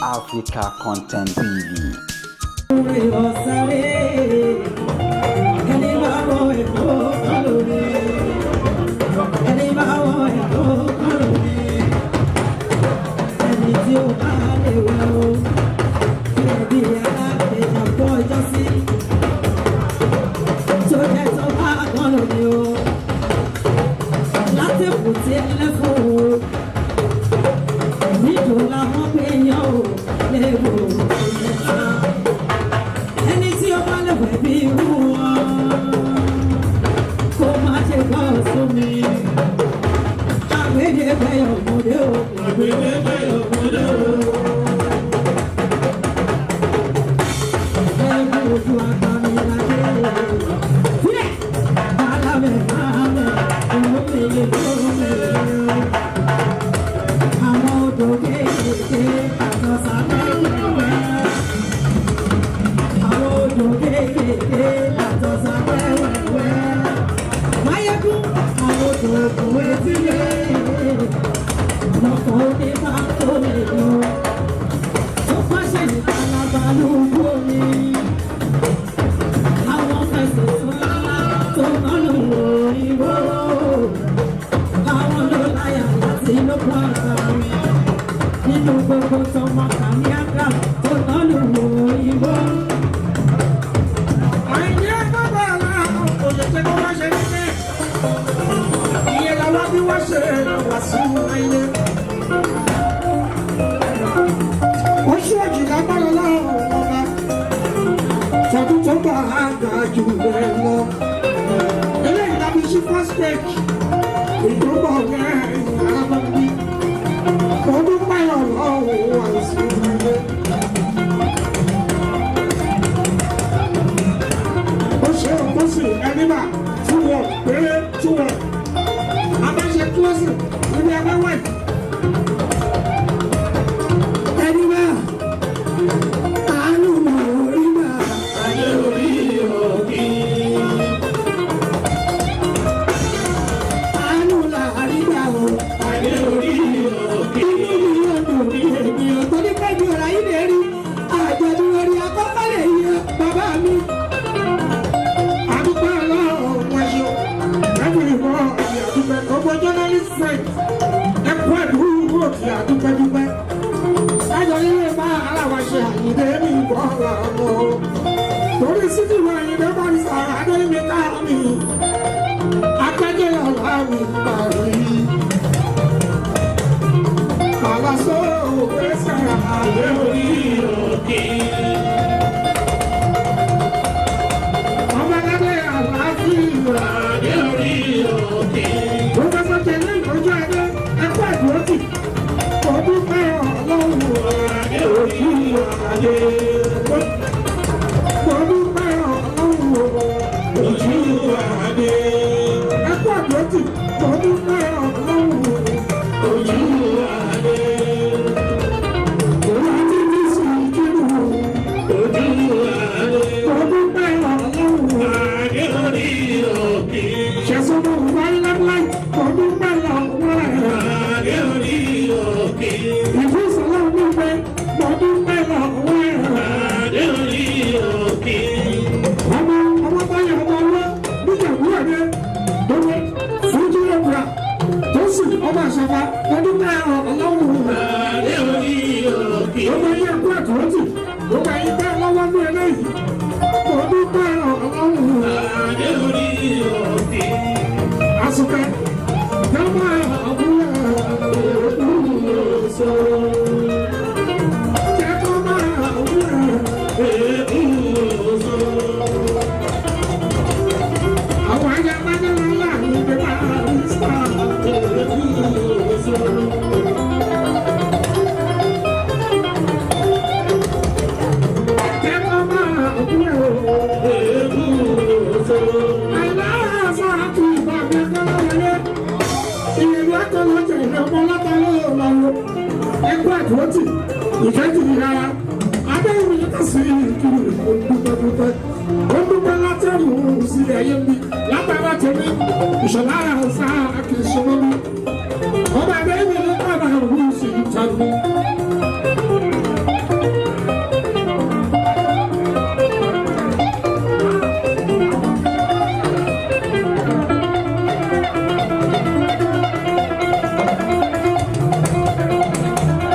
Africa Content TV. Ọ̀sáré ẹni bá wọ ẹ̀kọ́ kan lórí, ẹni bá wọ ẹ̀kọ́ kan lórí, ẹni tí ó bá lè wẹ̀ o, ẹbí alábẹ̀jà pọ̀ ọjọ́ sí, tó jẹ́ tó bá kan lórí o, látẹ̀kù tí ẹlẹ́fọ̀ọ́ o, níjò làwọn pé yan o, léwu mẹ́ta ẹni tí ó bá lè wẹ̀ bí irú wọn kó má ṣe bọ́ sómi. Àgbédè ọmọdé o. Àgbédè ọmọdé o. Ẹ̀rù ojú agbami ládé. Sílẹ̀! Alábẹ̀ máa mẹ̀, òun lè lómi. Àwọn odò kéékèèké àtọ̀sà mẹ́wẹ̀ẹ́, àwọn odò kéékèèké àtọ̀sà wẹ́wẹ́wẹ́. Máyégún àwọn odò òkun etílé lọ́kọ̀ onípa tó lè lọ. Tó pàṣẹ ní alábàálùkù omi. Àwọn fẹsẹ̀ tó lọ́lá tó ná lò ìwó. Àwọn ló láyà láti lókun àgbà. Nínú gbogbo tọmọ kàní àgbà tó ná lò ìwó. Àìní bàbá àlá kò lè ṣe kó má ṣe nílé. Ìyẹn làwọn bí wọ́n ṣe wà sí ayé. Ó ṣèjì lágbára láàrún ọba. Tọdún tó bá a ga jù bẹ́ẹ̀ lọ. Eléyìí lábí sí first page. Ìdúbọ̀ rẹ̀ alábàbí. Ọdún pẹ̀lú ọ̀hún wà sí ayé. Ó ṣe òkú sí ẹni bá 2-1 péré 2-1. A máa ṣe closing níbi abẹ́wẹ̀. Ẹni bá àánú mọ̀ orí bá. Ayé orí òkè. Àánú là rí gbà o. Ayé orí òkè. Inú mi yóò dùn ní ènìyàn tó ní pẹ́ mi ò ráyè lè rí. Àjọ̀dún orí akọ́kọ́ lè yẹ bàbá mi. Àdúgbò ọlọ́run wọn ṣe. Ẹ̀fìrì mọ́ ẹ̀yà àdúgbò gbogbo journalist friend. Ẹ̀kú ẹ̀dúró ti àdúgbò dúpẹ́. Ẹ̀jọ̀ nílé bá ara wa ṣe àyíndé mi bọ́ lọ́wọ́. Torí sídìí wa àyíndé bá ní sàrà adé mi ká mi. Akẹ́jẹ́ ọ̀la mi parí. Àlàsó òwe sàrà adé orí òkè. Ọmọlẹ́dẹ̀ àlàáfíà adé orí òkè. Pọ́fẹ́sọ̀ Tẹ̀lé ìtọ́jú adé ẹ̀kọ́ àdúrótì. Ọdún pẹ́ ọlọ́run adé orí adé. Ọdún pẹ́ ọlọ́run ojú adé. Ẹ̀kọ́ àdúrótì. Ọdún pẹ́ ọlọ́run ojú adé. Òun àti Bísí kírun ojú adé. Ọdún pẹ́ ọlọ́run adé orí òkè. Ṣẹ̀sọ́mọ̀ wáyé ọdún pẹ́ lọ́wọ́ adé orí òkè. Ìfúsọ̀lá nígbẹ́ ọdún pẹ́ lọ́wọ́ adé orí òkè. Ọmọ ọmọ báyọ̀ ọmọ ọlọ́ níjàmbú ẹ̀dẹ́ lọ́wọ́ fújì ọ̀gbà tó sì ọmọ àṣàfà ọdún pẹ́ ọlọ́run adé orí òkè. Ọmọ yẹn kú àtúntì gbogbo ẹ̀yin pẹ́ lọ́wọ́ ní eléyìí ọdún pẹ́ ọlọ́run adé orí òkè. Àsùnkẹ́ jọba àbúrò èkúrò jẹ́kọ́ máa àbúrò èkúrò. Àwọn ayé amájọ́lá láàrin ìgbé máa ń sá èkúrò. Jẹ́kọ́ máa àbúrò èkúrò. Àìláàzá àti ìbàgbẹ́ kọ́lá wọlé. Ìrìn akọ́lọ́jẹ̀ ìrìn ọmọ látàlọ́ ọ̀làwọ̀. Ẹgbẹ́ àdúrótì, ìkẹ́jì ní rárá. Adéyìnbó yìí kà sí ìkiri òdúpẹ́dúpẹ́. Ó dúpẹ́ látẹ̀rù sí ẹyẹ mi. Látara tèmi, ìṣọ̀lá àṣà kì í ṣe mọ́ mi. Ọba Adéyìnbó yìí kà máa wù sí ìtàgé.